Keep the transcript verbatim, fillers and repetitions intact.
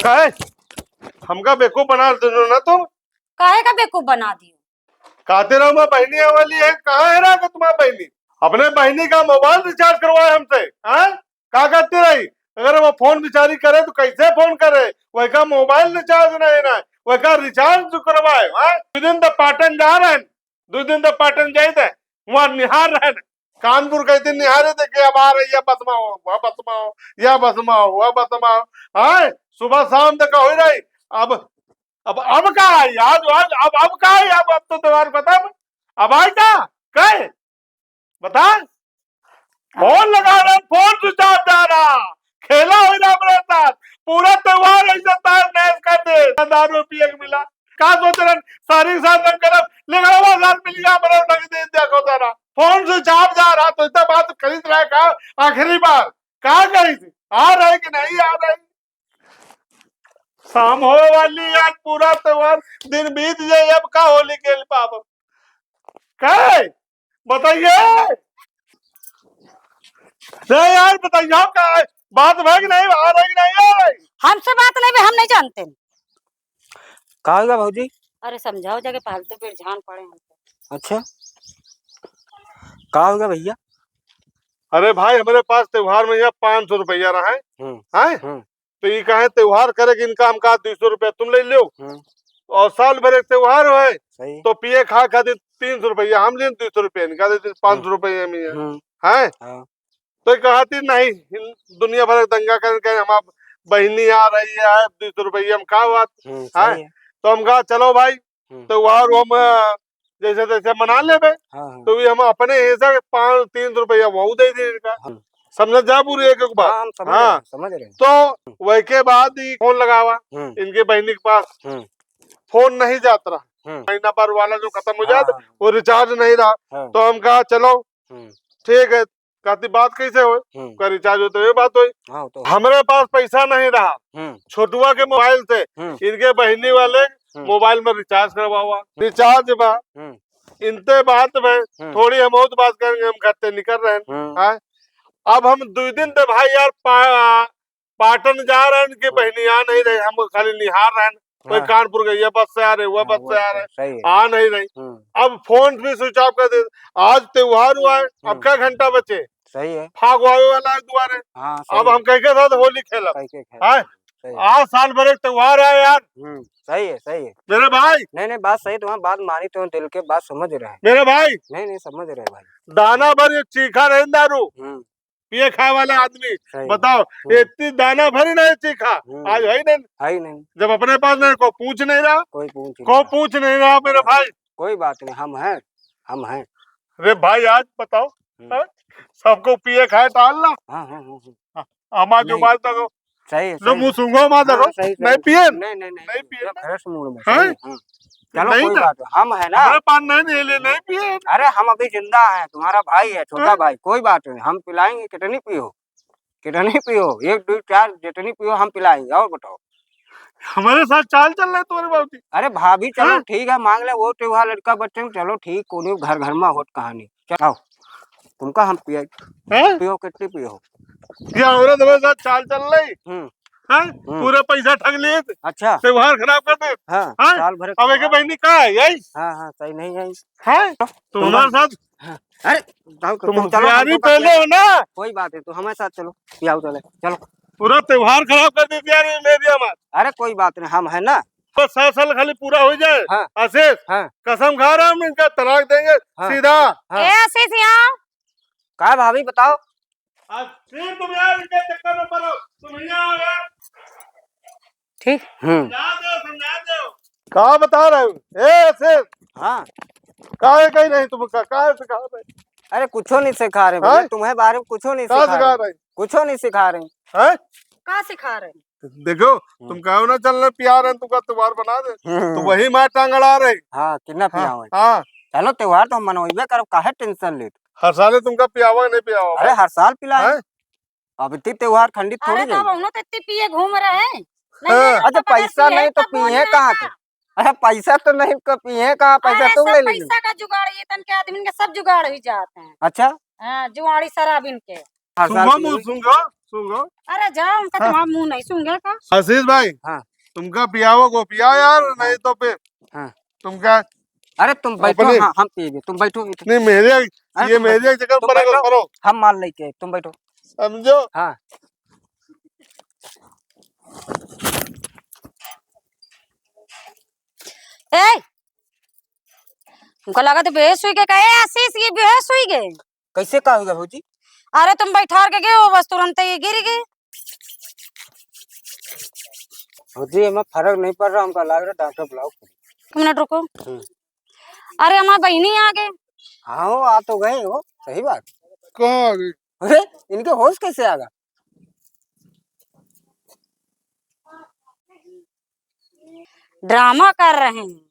हैं? हमका बेवकूफ बना दियो ना तुम। काहे का बेवकूफ बना दियो? कहते रहो, "मैं बहिनी वाली है।" कहाँ है रहा तुम्हारी बहिनी? अपने बहिनी का मोबाइल रिचार्ज करवाए हमसे, हैं? का करती रही? अगर वो फोन बेचारी करे तो कैसे फोन करे? वही का मोबाइल रिचार्ज नहीं ना, वही का रिचार्ज करवाए, हैं? दो दिन तो पाटन जा रहे हैं, दो दिन तो पाटन जाए थे, वहाँ निहार रहे हैं। कानपुर के दिन निहारे थे कि अब आ रही है बस में हो, वह बस में हो, यह बस में हो, वह बस में हो। हैं? सुबह शाम तक हो ही रही। अब, अब, अब का आई? आज, आज, अब, अब का आई? अब, अब तो त्योहार खत्म। अब आई का? कहे? बता। फोन लगा रहे, फोन स्विच ऑफ जा रहा। खेला हो रहा मेरे साथ। पूरा त्योहार ऐसे तहस नहस कर दे। दारू पिए के मिला। का सोच रहे? सारी साथ हम करब। लेकिन वो साथ मिल गया, मेरे लग दे दिया को सारा। फोन स्विच ऑफ जा रहा, तो इतना बात करीत रहा का? आखिरी बार। का कही थी? आ रहे कि नहीं आ रहे? शाम हो वाली, आज पूरा त्योहार दिन बीत जाए, अब का होली खेल पाब? काहे? बताइए। नहीं यार, बताइए, का है? बात भा कि नहीं, आ रही कि नहीं आ रही? हमसे बात नहीं भा, हम नहीं जानते। का होगा भौजी? अरे समझाओ, जाके फालतू बिरझान पड़े हैं। अच्छा, का होगा भैया? अरे भाई, हमरे पास त्योहार में यहाँ पाँच सौ रुपया रहा है, हम्म, हैं? हम्म। तो ये कहे त्योहार करे कि इनका हम कहा दो सौ रुपया तुम ले लो, हम्म। और साल भर एक त्योहार होए, सही। तो पिए खाए खातिर तीन सौ रुपया हम लें, दो सौ रुपया इनका दे दे, पाँच सौ रुपया में है। हम्म। हैं? हाँ। तो ये कहती नहीं, इन दुनिया भर के दंगा करके हमार बहिनी आ रही है, दो सौ रुपया हम का बात, हम्म, हैं? सही है। तो हम कहा चलो भाई, हम्म। त्योहार हम, अ, जैसे तैसे मना लेबे, हाँ, हाँ। तो ये हम अपने हिस्सा के पाँच, तीन सौ रुपया वो दे दे इनका। हाँ। समझ जा पूरी एक एक बात। हाँ, हम समझ हाँ। रहे हैं, समझ रहे हैं। तो वही के बाद ही फोन लगावा हम्म। इनके बहिनी के पास। हम्म। फोन नहीं जात रहा। हम्म। महीना भर वाला जो खत्म हो हाँ, जाता, हाँ। वो रिचार्ज नहीं रहा। हाँ। तो हम कहा चलो हम्म। ठीक है, कहती बात कैसे होए? हम्म। का रिचार्ज होते हुए बात होई। हाँ, वो तो है। हमरे पास पैसा नहीं रहा। हम्म। छोटुआ के मोबाइल से हम्म। इनके बहिनी वाले हम्म। मोबाइल में रिचार्ज करवावा। रिचार्ज बा। हम्म। इनते बात में हम्म। थोड़ी हम बहुत बात करेंगे, हम घर से निकल रहे हैं। हम्म। हाँ? अब हम दो दिन ते भाई यार पा-, पाटन जा रहे हैं, इनके हम्म। बहिनी आ नहीं रही, हम खाली निहार रहे हैं। कोई हाँ। कानपुर गई है, बस से आ रहे, वह हाँ, बस वो से आ तो रहे, सही है। आ नहीं रही। हम्म। अब फोन भी स्विच ऑफ कर दे। आज त्योहार हुआ है, अब हम्म। क्या घंटा बचे? सही है। फागु आवे वाला है दुआरे। हाँ, सही अब है। हम कह के साथ होली खेलब? कह के खेलब। हैं? सही है। आज साल भर एक त्योहार है यार। हम्म, सही है, सही है। मेरे भाई। नहीं, नहीं, बात सही, तुम्हारी बात मानी तो दिल के बात समझ रहे हैं। मेरे भाई। नहीं, नहीं, समझ रहे हैं भाई। दाना भर ये चीखा रहे दारू। हम्म। पिए खाए वाला आदमी, सही। बताओ, हम्म। इतनी दाना भरी नहीं चीखा, हम्म। आज है ही नहीं। है ही नहीं। जब अपने पास नहीं, को पूछ नहीं रहा, कोई पूछ नहीं को रहा। पूछ नहीं रहा, मेरे भाई। कोई बात नहीं, हम हैं, हम हैं। अरे भाई, आज बताओ, हम्म। हैं? सबको पिए खाए टाल ला। हाँ, हाँ, हाँ, हाँ। हाँ, हमार जो नहीं। बात देखो, सही है, जो सही मुँह है। सूंघो, हमार हाँ, देखो, सही, सही। नहीं पिए, नहीं, नहीं, नहीं, नहीं पिए। पिए। एकदम fresh mood में, हाँ? सही है, हाँ। चलो, नहीं कोई ना। बात नहीं, हम है ना। हमारे पास नहीं, नहीं ले, नहीं पिए। अरे, हम अभी जिंदा हैं, तुम्हारा भाई है, छोटा हाँ? भाई, कोई बात नहीं, हम पिलाएंगे, कितनी पियो, कितनी पियो, एक, दो, चार, जितनी पियो, हम पिलाएंगे, और बताओ। हमारे साथ चाल चल रहा है तुम्हारे बाबूजी। अरे, भाभी, चलो, हाँ? ठीक है, मांग ले, वो त्योहार लड़का बच्चे में, चलो, ठीक, कोनो घर, घर में होत कहानी, चलो, तुमका हम पिए, हाँ? पियो, कितनी पियो? ये औरत हमारे साथ चाल चल रही। हम्म। हैं? हम्म। पूरा पैसा ठग लिए थे। अच्छा। त्योहार खराब कर दे। हाँ, हैं? साल भर अब एक त्योहार। बहिनी का है, यही? हाँ, हाँ, सही नहीं है। हैं? तो तुम हमारे साथ हाँ। अरे, जाओ, तुम तुम चलो, होशियारी तुम पहले हो ना। कोई बात नहीं, तुम हमारे साथ चलो, पियाओ चले, चलो। पूरा त्योहार खराब कर देती यार, ये ले दिया हमारा। अरे, कोई बात नहीं, हम है ना। बस सात साल खाली पूरा हो जाए, हाँ। आशीष, हाँ। कसम खा रहा हूँ, इनका तलाक देंगे, हाँ। सीधा। हाँ। ए, आशीष, यहाँ। का भाभी, बताओ। आज फिर तुम यार इनके चक्कर में पड़ो, तुम यहाँ आओ यार। ठीक। हम्म। समझा दो, समझा दो। का बता रहे हो? ए, सिर। हाँ। काहे कहीं नहीं तुम का, काहे सिखा रहे? अरे, कुछो नहीं सिखा रहे भैया, हाँ? तुम्हें बारे में कुछो नहीं का सिखा सिखा रहे। रहे? कुछो नहीं सिखा रहे। हैं? का सिखा रहे? देखो, हम्म। तुम कहो ना चलना पिया रहे, तुमका त्योहार बना दे। हम्म। तो वही मार टांग अड़ा रहे। हाँ, कितना हाँ, पियावे? हाँ। चलो, त्योहार तो हम मनवाइबे करब, काहे tension लेत? हर साल तुमका पियावा नहीं पियावा अरे, भाई। हर साल पिलाए। हैं? अब इतनी त्योहार खंडित अरे, थोड़ी तो गई। अब हम लोग तो इतनी पिए घूम रहे हैं। नहीं, हाँ। नहीं, अच्छा, तो पैसा नहीं तो पिए कहाँ के? अरे, पैसा तो नहीं तो पिए कहाँ? पैसा अरे, तुम सब ले लीजिए। पैसा का जुगाड़, ये तन के आदमी के सब जुगाड़ ही जाते हैं। अच्छा। हाँ, जुआड़ी शराब इनके। हाँ, सुंगा साथ में। मुँह सुंगा। सुंघो। अरे जाओ, हमका हाँ। तुम्हारा मुंह नहीं सुंघे का? आशीष भाई, हाँ। तुमका पियावो को पिया यार, हाँ। नहीं तो फिर हाँ। तुमका अरे तुम बैठो, अपने हाँ, हम पिएंगे, तुम बैठो, बैठो। नहीं, मेरे, अरे ये तुम मेरे बैठो, जगह तुम पर बैठो, करो। हम माल लेके आए, तुम बैठो। समझो? हाँ। ए, हमका लगा तो बेहोश हुई गए। का, ए आशीष, ये बेहोश हुई गए। कैसे का होगा भौजी? अरे तुम बैठार के गए हो, बस तुरंत ही गिर गए। भौजी, हमें फर्क नहीं पड़ रहा, हमका लग रहा डॉक्टर बुलाओ। एक मिनट रुको। हम्म। अरे हमार बहिनी आ गए। हाँ, वो आ तो गए हो, सही बात। कहाँ आ गए? अरे, इनके होश कैसे आ गया? ड्रामा कर रहे हैं।